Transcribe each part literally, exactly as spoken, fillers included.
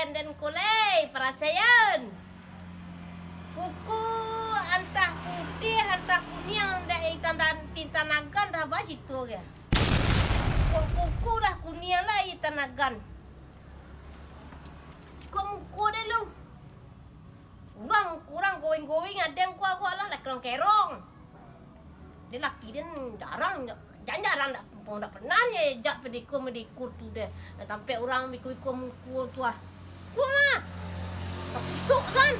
Den ko lai, parasaian. Kuku antah putiah, antah kuniang, dek di Tanagan, di Tanagan dah bacito ge. Kok kuku dah kuniang lah di Tanagan. Kok muko den lu. Urang, urang gowing-gowing, aden ko awak lah, lah kerong-kerong. Dia laki den jarang, jan-jarang dak, dak pernah ye jak pedikun-medikun tu deh. Dah tampek urang biko-biko muko tu ah. Kuah mah. Kusuk san.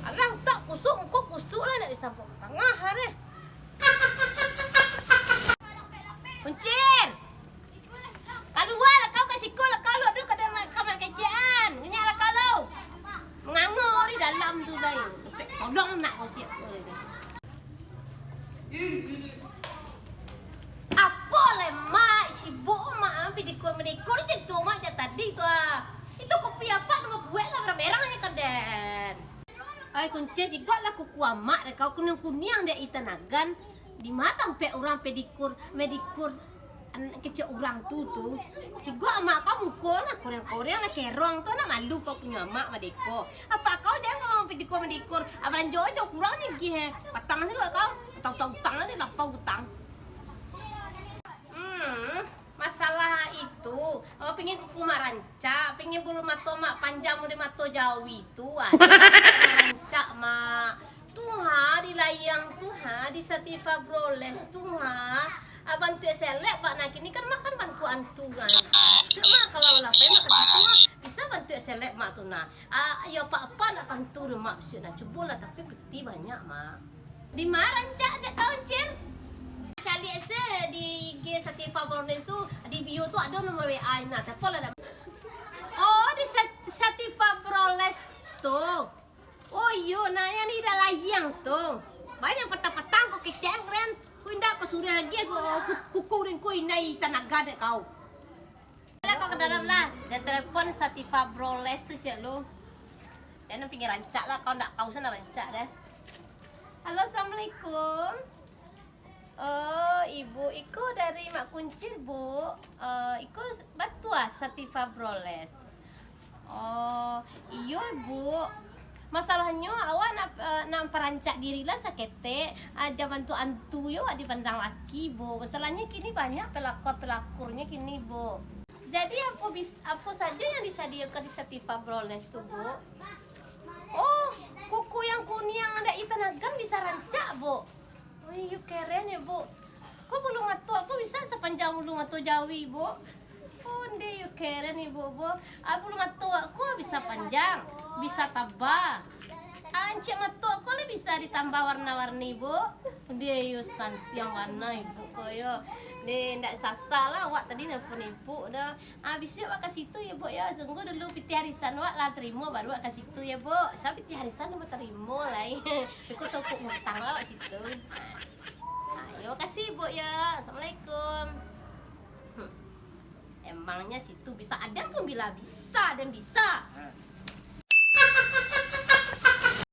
Alah, utak kusuk, muko kusuk lah, nak disampok ka tangah deh. Kuncir. Kalualah kau ka siko lah, kau lah tu ka dalam kamar kecekan. Ngenyak lah kau tu. Manganga di dalam tu lai. Tolong nak kau siap tu lai. Apo lai, Mak? Sibuk, Mak, ah, pedikun-medikun cak tu, Mak, jak tadi tu, ah. Itu kopi apak tu babuek lah, merah-merah nyo kan, den. Ai, Kuncir, cigok lah kuku amak dek kau, kuniang-kuniang dek di Tanagan. Di ma tampek urang pedikun, medikun, an-, kecek urang tu, tu. Cigok amak kau muko lah, koreng-koreng lah, kerong tu, nak malu kau punyo amak madeko. Apak kau jan kau pedikun-medikun, ah, balanjo ajo kurang nyo gih, eh. Patang sigo kau, utang-utang lah, dia lapau utang. Hmm, masalah itu, awak pingin kuku mak rancak, pingin bulu mato mak panjang model mato jawi tu, ah, rancak, Mak. Tu ha, di layang tu ha, di Sativa Broles tu ha. Ah, bantuak selek, Mak, nah, kini kan Mak kan bantuak antu kan. Bisuak, Mak, kalau lapeh Mak ka situ, Mak, bisa bantuak selek, Mak, tu nah. Ah, yo, apa-apa ndak tantu doh, Mak, bisuak nah. Cubolah, tapi piti banyak, Mak. Di ma rancak, cak Kuncir? Caliak se di I G Sativa Broles tu, di bio tu ado nomor W A nah, telepon lah dah. Oh, di Sat-, Sativa Broles tu. Oh iyo, nah, yang di layang tu. Banyak patang-patang kok kecek den. Ku indak kau suruah lagi, aku ku-, kuku ringko inai tanaga dek kau. Lah, kau ka dalam lah. Dia telepon Sativa Broles tu, cek lu. Jangan pingin rancak lah, kau ndak kau sana rancak deh. Halo, assalamualaikum. Oh, Ibu, iko dari Mak Kuncir, Bu. Eh, iko batua Sativa Broles. Oh, iyo, Ibu. Masalahnyo, awak nak, eh, nak parancak diri lah saketek. Ah, jan bantuak antu yo awak dipandang laki, Bu. Masalahnyo kini banyak pelakor-pelakornyo kini, Bu. Jadi, apo bis-, apo sajo yang disadiakan di Sativa Broles tu, Bu? Oh, kuku yang kuniang dek di Tanagan bisa rancak, Bu. Oh, iyo, keren yo, Bu. Kok bulu mato ko bisa sapanjang bulu mato jawi, Bu? Onde yo, keren, Ibu, Bu. Ah, bulu mato ko bisa panjang, bisa taba. Ah, ancik mato ko lah bisa ditambah warna-warni, Bu. Onde yo, santiang bana, Ibu, ko yo. Nde, ndak sasa lah awak tadi nelpon Ibu doh. Ah, bisuak awak ka situ yo, Bu, yo. Tunggu dulu pitih arisan awak lah tarimo, baru awak ka situ yo, Bu. Sa pitih arisan awak tarimo lai. Cukup tokok utang lah awak situ. Ah, yo, makasih, Bu, yo. Assalamualaikum. Hmm. Emangnya situ bisa? Aden pun bila bisa, aden bisa.